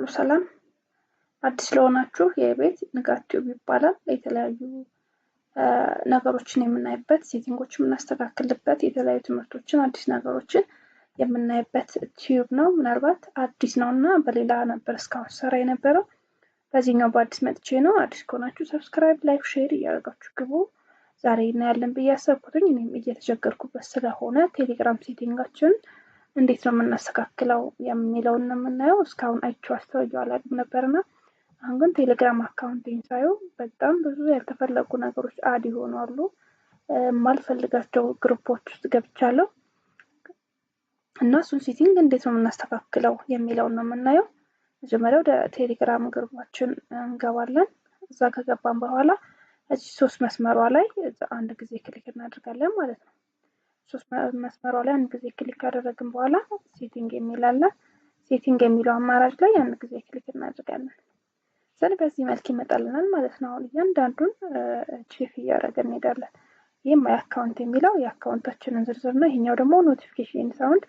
ሁሉ ሰላም። አዲስ ለሆናችሁ የቤት ንጋት ቲዩብ ይባላል። የተለያዩ ነገሮችን የምናይበት፣ setting ኦች የምናስተካክልበት፣ የተለያዩ ትምህርቶችን፣ አዲስ ነገሮችን የምናይበት tube ነው። ምናልባት አዲስ ነው እና በሌላ ነበር እስካሁን ሰራ የነበረው፣ በዚህኛው በአዲስ መጥቼ ነው። አዲስ ከሆናችሁ subscribe፣ like፣ share እያደረጋችሁ ግቡ። ዛሬ እናያለን ብዬ ያሰብኩትኝ እኔም እየተቸገርኩበት ስለሆነ ቴሌግራም setting ኣችን እንዴት ነው የምናስተካክለው የሚለውን ነው የምናየው። እስካሁን አይቼው አስተውዬው አላውቅም ነበርና አሁን ግን ቴሌግራም account ኤን ሳየው በጣም ብዙ ያልተፈለጉ ነገሮች add ይሆናሉ። የማልፈልጋቸው group ኦች ውስጥ ገብቻለሁ እና እሱን setting እንዴት ነው የምናስተካክለው የሚለውን ነው የምናየው። መጀመሪያ ወደ ቴሌግራም group ኣችን እንገባለን። እዛ ከገባን በኋላ እዚህ ሶስት መስመሯ ላይ አንድ ጊዜ click እናደርጋለን ማለት ነው። ሶስት መስመሯ ላይ አንድ ጊዜ click ካደረግን በኋላ setting የሚል አለ። Setting የሚለው አማራጭ ላይ አንድ ጊዜ click እናደርጋለን። Then በዚህ መልክ ይመጣልናል ማለት ነው። አሁን እያንዳንዱን check እያደረገን እንሄዳለን። ይህ my account የሚለው የ account ኣችንን ዝርዝር ነው። ይሄኛው ደግሞ notification sound፣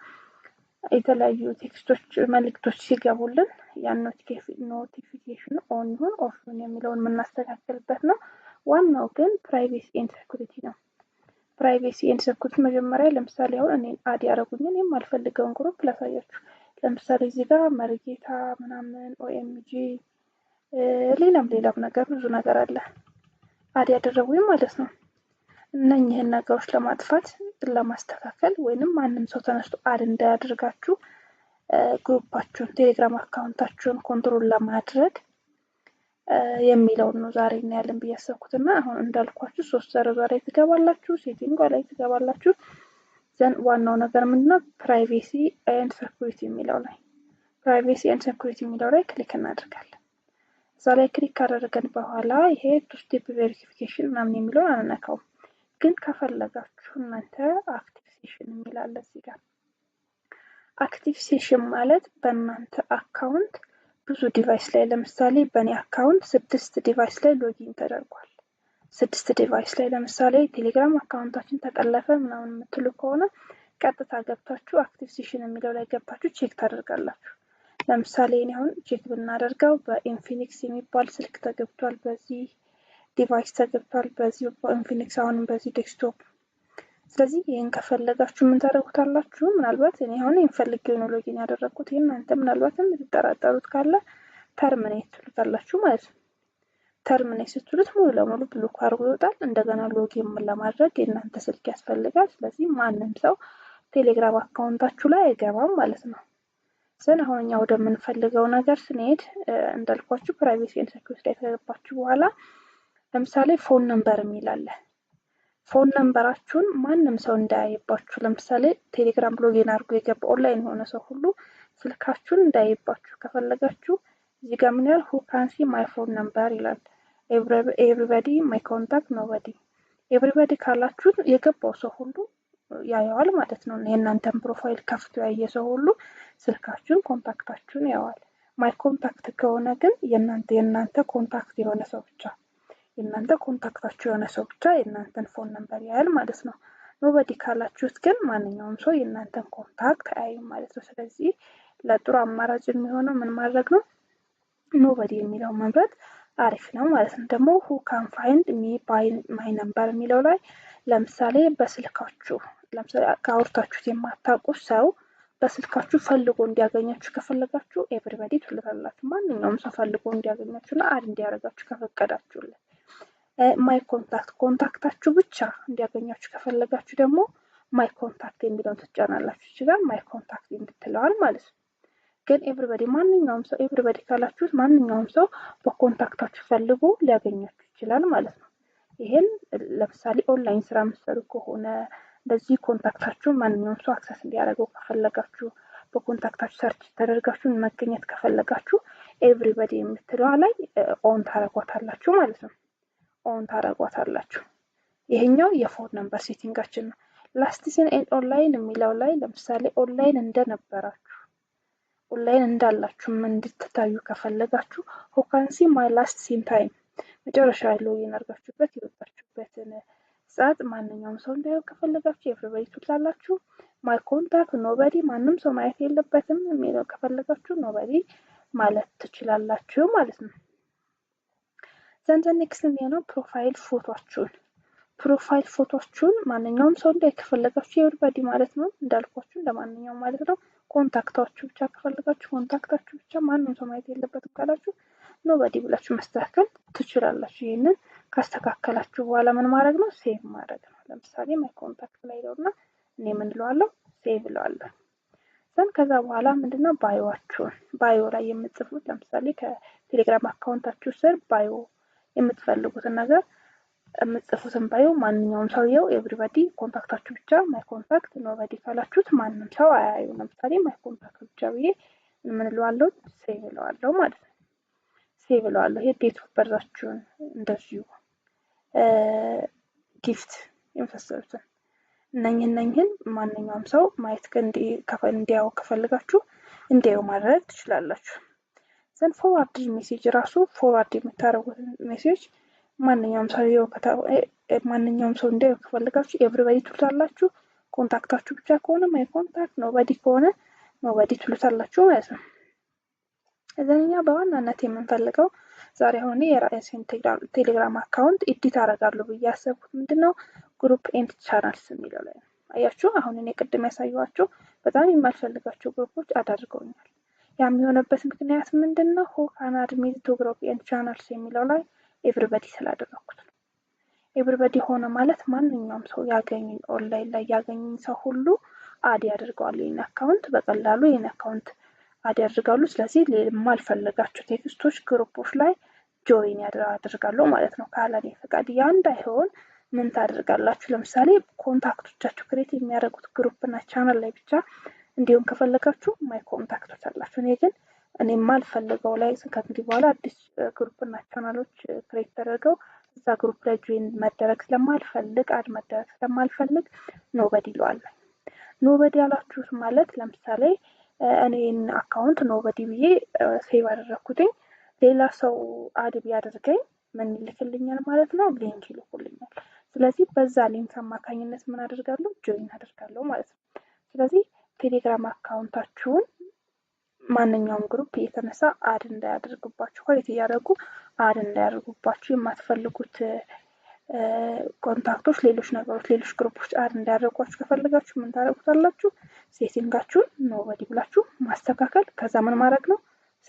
የተለያዩ text ኦች፣ መልእክቶች ሲገቡልን ያን notification on ይሁን off ይሁን የሚለውን የምናስተካክልበት ነው። ዋናው ግን privacy and security ነው። Privacy and security መጀመሪያ ለምሳሌ አሁን እኔን add ያደረጉኝን የማልፈልገውን group ላሳያችሁ። ለምሳሌ እዚህ ጋር መርጌታ ምናምን፣ OMG፣ ሌላም ሌላም ነገር ብዙ ነገር አለ add ያደረጉኝ ማለት ነው። እነኝህን ነገሮች ለማጥፋት፣ ለማስተካከል ወይንም ማንም ሰው ተነስቶ add እንዳያደርጋችሁ group ኣችሁን፣ ቴሌግራም account ኣችሁን control ለማድረግ የሚለውን ነው ዛሬ እናያለን ብዬ ያሰብኩት። እና አሁን እንዳልኳችሁ ሶስት ሰረዟ ላይ ትገባላችሁ፣ setting ላይ ትገባላችሁ። Then ዋናው ነገር ምንድነው? Privacy and security የሚለው ላይ፣ privacy and security የሚለው ላይ click እናደርጋለን። እዛ ላይ click ካደረገን በኋላ ይሄ two step verification ምናምን የሚለውን አንነካውም። ግን ከፈለጋችሁ እናንተ active session የሚል አለ እዚህ ጋር። Active session ማለት በእናንተ account ብዙ device ላይ፣ ለምሳሌ በእኔ account ስድስት device ላይ login ተደርጓል። ስድስት device ላይ፣ ለምሳሌ ቴሌግራም account ኣችን ተጠለፈ ምናምን የምትሉ ከሆነ ቀጥታ ገብታችሁ active session የሚለው ላይ ገብታችሁ check ታደርጋላችሁ። ለምሳሌ እኔ አሁን check ብናደርገው በኢንፊኒክስ የሚባል ስልክ ተገብቷል፣ በዚህ device ተገብቷል፣ በዚህ በኢንፊኒክስ፣ አሁንም በዚህ desktop። ስለዚህ ይህን ከፈለጋችሁ ምን ታደርጉታላችሁ? ምናልባት እኔ አሁን የምፈልገው ነው login ያደረግኩት። ይህን እናንተ ምናልባትም የምትጠራጠሩት ካለ terminate ትሉታላችሁ ማለት ነው። Terminate ስትሉት ሙሉ ለሙሉ block አድርጎ ይወጣል። እንደገና login ለማድረግ የእናንተ ስልክ ያስፈልጋል። ስለዚህ ማንም ሰው ቴሌግራም account ኣችሁ ላይ አይገባም ማለት ነው። Then አሁን እኛ ወደምንፈልገው ነገር ስንሄድ እንዳልኳችሁ privacy and security ላይ ከገባችሁ በኋላ ለምሳሌ phone number የሚል አለ። Phone number ኣችሁን ማንም ሰው እንዳያይባችሁ፣ ለምሳሌ ቴሌግራም login አድርጎ የገባ ኦንላይን የሆነ ሰው ሁሉ ስልካችሁን እንዳያይባችሁ ከፈለጋችሁ እዚህ ጋር ምን ያህል who can see my phone number ይላል። Everybody፣ my contact፣ nobody። Everybody ካላችሁ የገባው ሰው ሁሉ ያየዋል ማለት ነው። የእናንተን profile ከፍቶ ያየ ሰው ሁሉ ስልካችሁን፣ contact ኣችሁን ያየዋል። My contact ከሆነ ግን የእናንተ contact የሆነ ሰው ብቻ፣ የእናንተ contact ኣችሁ የሆነ ሰው ብቻ የእናንተን phone number ያያል ማለት ነው። Nobody ካላችሁት ግን ማንኛውም ሰው የእናንተን contact አያይም ማለት ነው። ስለዚህ ለጥሩ አማራጭ የሚሆነው ምን ማድረግ ነው? Nobody የሚለውን መምረጥ አሪፍ ነው ማለት ነው። ደግሞ who can find me by my number የሚለው ላይ ለምሳሌ በስልካችሁ፣ ለምሳሌ አውርታችሁት የማታውቁት ሰው በስልካችሁ ፈልጎ እንዲያገኛችሁ ከፈለጋችሁ everybody ትሉታላችሁ። ማንኛውም ሰው ፈልጎ እንዲያገኛችሁና add እንዲያደርጋችሁ ከፈቀዳችሁለት። My contact፣ contact ኣችሁ ብቻ እንዲያገኛችሁ ከፈለጋችሁ ደግሞ my contact የሚለውን ትጫናላችሁ። ይችላል my contact የምትለዋል ማለት ነው። ግን everybody፣ ማንኛውም ሰው፣ everybody ካላችሁት ማንኛውም ሰው በ contact ኣችሁ ፈልጎ ሊያገኛችሁ ይችላል ማለት ነው። ይሄን ለምሳሌ ኦንላይን ስራ የምትሰሩ ከሆነ እንደዚህ contact ኣችሁን ማንኛውም ሰው access እንዲያደርገው ከፈለጋችሁ፣ በ contact ኣችሁ search ተደርጋችሁ መገኘት ከፈለጋችሁ everybody የምትለዋ ላይ on ታረጓታላችሁ ማለት ነው። On ታረጓታላችሁ። ይሄኛው የ phone number setting ኣችን ነው። Last seen and online የሚለው ላይ ለምሳሌ ኦንላይን እንደነበራችሁ፣ ኦንላይን እንዳላችሁም እንድትታዩ ከፈለጋችሁ who can see my last seen time፣ መጨረሻ login አድርጋችሁበት የወጣችሁበትን ሰዓት ማንኛውም ሰው እንዲያየው ከፈለጋችሁ everybody ትላላችሁ። My contact፣ nobody፣ ማንም ሰው ማየት የለበትም የሚለው ከፈለጋችሁ nobody። ማለት ትችላላችሁ ማለት ነው። Then the next የሚሆነው profile ፎቶአችሁን፣ profile ፎቶአችሁን ማንኛውም ሰው እንዲያይ ከፈለጋችሁ everybody ማለት ነው፣ እንዳልኳችሁ እንደማንኛውም ማለት ነው። Contact ኣችሁ ብቻ ከፈለጋችሁ contact ኣችሁ ብቻ፣ ማንም ሰው ማየት የለበትም ካላችሁ nobody ብላችሁ ማስተካከል ትችላላችሁ። ይህንን ካስተካከላችሁ በኋላ ምን ማድረግ ነው? Save ማድረግ ነው። ለምሳሌ my contact ላይ እና እኔ ምን እለዋለሁ? Save እለዋለሁ። Then ከዛ በኋላ ምንድነው bio ኣችሁን፣ bio ላይ የምትጽፉት፣ ለምሳሌ ከቴሌግራም account ኣችሁ ስር bio የምትፈልጉትን ነገር የምትጽፉትን bio ማንኛውም ሰውየው everybody፣ contact ኣችሁ ብቻ፣ my contact፣ nobody ካላችሁት ማንም ሰው አያዩ። ለምሳሌ my contact ብቻ ብዬ ምን እለዋለሁ? Save እለዋለሁ ማለት ነው። Save እለዋለሁ። ይሄ date of birth ኣችሁን እንደዚሁ gift የመሳሰሉትን እነኝህን ማንኛውም ሰው ማየት እንዲያው ከፈልጋችሁ እንዲያው ማድረግ ትችላላችሁ። Then forward message ራሱ forward የምታደርጉትን message ማንኛውም ሰው እንዲያው ከፈልጋችሁ everybody ትሉታላችሁ። Contact ኣችሁ ብቻ ከሆነ my contact፣ nobody ከሆነ nobody ትሉታላችሁ ማለት ነው። እዘንኛ በዋናነት የምንፈልገው ዛሬ አሁን የራሴን ቴሌግራም account edit አደርጋለሁ ብዬ ያሰብኩት ምንድን ነው? Group and channels የሚለው ላይ ነው። አያችሁ፣ አሁን እኔ ቅድም ያሳየኋችሁ በጣም የማልፈልጋቸው group ኦች add አድርገውኛል። ያ የሚሆነበት ምክንያት ምንድን ነው? Who can add me to group and channels የሚለው ላይ everybody ስላደረግኩት ነው። Everybody ሆነ ማለት ማንኛውም ሰው ያገኘኝ፣ ኦንላይን ላይ ያገኘኝ ሰው ሁሉ add ያደርገዋል። ይህን account በቀላሉ ይህን account add ያደርጋሉ። ስለዚህ የማልፈልጋቸው text ኦች group ኦች ላይ join ያደርጋሉ ማለት ነው ካለኔ ፈቃድ። ያ እንዳይሆን ምን ታደርጋላችሁ? ለምሳሌ contact ኦቻችሁ create የሚያደርጉት group እና ቻናል ላይ ብቻ እንዲሁም ከፈለጋችሁ my contact ኦች አላችሁ። እኔ ግን እኔ የማልፈልገው ላይ ከእንግዲህ በኋላ አዲስ group እና channel ኦች create ተደርገው እዛ group ላይ join መደረግ ስለማልፈልግ፣ add መደረግ ስለማልፈልግ nobody ይለዋለሁ። Nobody ያላችሁት ማለት ለምሳሌ እኔን account nobody ብዬ save አደረግኩትኝ፣ ሌላ ሰው add ቢያደርገኝ ምን ይልክልኛል ማለት ነው? Link ይልኩልኛል። ስለዚህ በዛ link አማካኝነት ምን አደርጋለሁ? Join አደርጋለሁ ማለት ነው። ስለዚህ ቴሌግራም account ኣችሁን ማንኛውም group እየተነሳ add እንዳያደርግባችሁ፣ create እያደረጉ add እንዳያደርጉባችሁ፣ የማትፈልጉት contact ኦች፣ ሌሎች ነገሮች፣ ሌሎች group ኦች add እንዳያደርጓችሁ ከፈለጋችሁ ምን ታደርጉታላችሁ? Setting ኣችሁን nobody ብላችሁ ማስተካከል፣ ከዛ ምን ማድረግ ነው?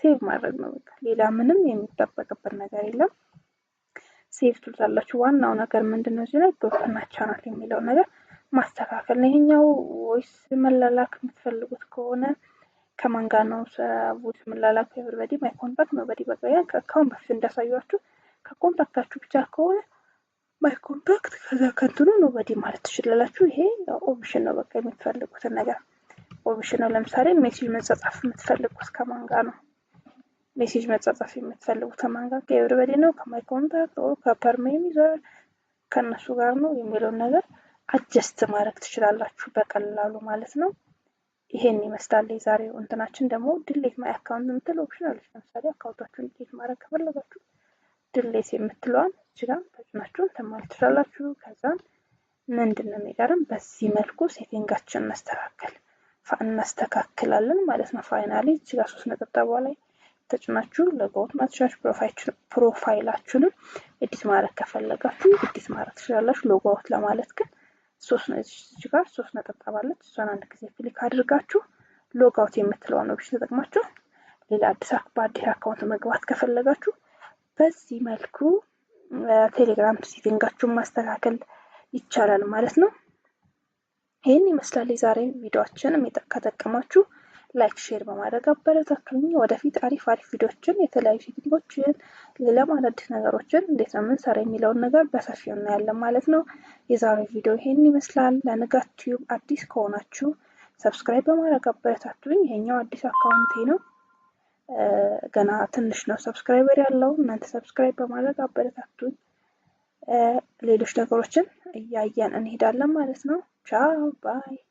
Save ማድረግ ነው። በቃ ሌላ ምንም የሚጠበቅብን ነገር የለም። Save ትሉታላችሁ። ዋናው ነገር ምንድን ነው? እዚህ ላይ group ና ቻናል የሚለው ነገር ማስተካከል ነው። ይሄኛው voice መላላክ የምትፈልጉት ከሆነ ከማን ጋር ነው voice መላላክ? Everybody፣ my contact፣ nobody። በቃ ያ ከአሁን በፊት እንዳሳያችሁ ከ contact ኣችሁ ብቻ ከሆነ my contact፣ ከዛ ከንትኑ nobody ማለት ትችላላችሁ። ይሄ option ነው። በቃ የምትፈልጉትን ነገር option ነው። ለምሳሌ message መጻጻፍ የምትፈልጉት ከማን ጋር ነው? Message መጻጻፍ የምትፈልጉት ከማን ጋር? ከ everybody ነው፣ ከ my contact፣ ከ premium user ከእነሱ ጋር ነው የሚለውን ነገር adjust ማድረግ ትችላላችሁ በቀላሉ ማለት ነው። ይሄን ይመስላል የዛሬው እንትናችን። ደግሞ delete my account የምትል option አለች። ለምሳሌ account ኣችሁን delete ማድረግ ከፈለጋችሁ delete የምትለዋን እዚህ ጋር ተጭናችሁ እንትን ማለት ትችላላችሁ። ከዛም ምንድን ነው የሚቀርም በዚህ መልኩ setting ኣችን እናስተካክላለን ማለት ነው። Finally እዚህ ጋር ሶስት ነጠብጣቧ ላይ ተጭናችሁ logout ማለት ትችላላችሁ። Profile ኣችሁንም edit ማድረግ ከፈለጋችሁ edit ማድረግ ትችላላችሁ። Logout ለማለት ግን ሶስት እዚህ ጋር ሶስት ነጠብጣብ አለች። እሷን አንድ ጊዜ click አድርጋችሁ logout የምትለዋን option ተጠቅማችሁ ሌላ አዲስ በአዲስ account መግባት ከፈለጋችሁ በዚህ መልኩ ቴሌግራም setting ኣችሁን ማስተካከል ይቻላል ማለት ነው። ይህን ይመስላል የዛሬ ቪዲዮአችን። ከጠቀማችሁ like፣ share በማድረግ አበረታቱኝ። ወደፊት አሪፍ አሪፍ ቪዲዮችን፣ የተለያዩ setting ኦችን፣ ሌላም አዳዲስ ነገሮችን እንዴት ነው የምንሰራ የሚለውን ነገር በሰፊው እናያለን ማለት ነው። የዛሬው ቪዲዮ ይሄን ይመስላል። ለንጋት ቲዩብ አዲስ ከሆናችሁ subscribe በማድረግ አበረታቱኝ። ይሄኛው አዲስ account ኤ ነው። ገና ትንሽ ነው subscriber ያለው። እናንተ subscribe በማድረግ አበረታቱኝ። ሌሎች ነገሮችን እያየን እንሄዳለን ማለት ነው። ቻው bye።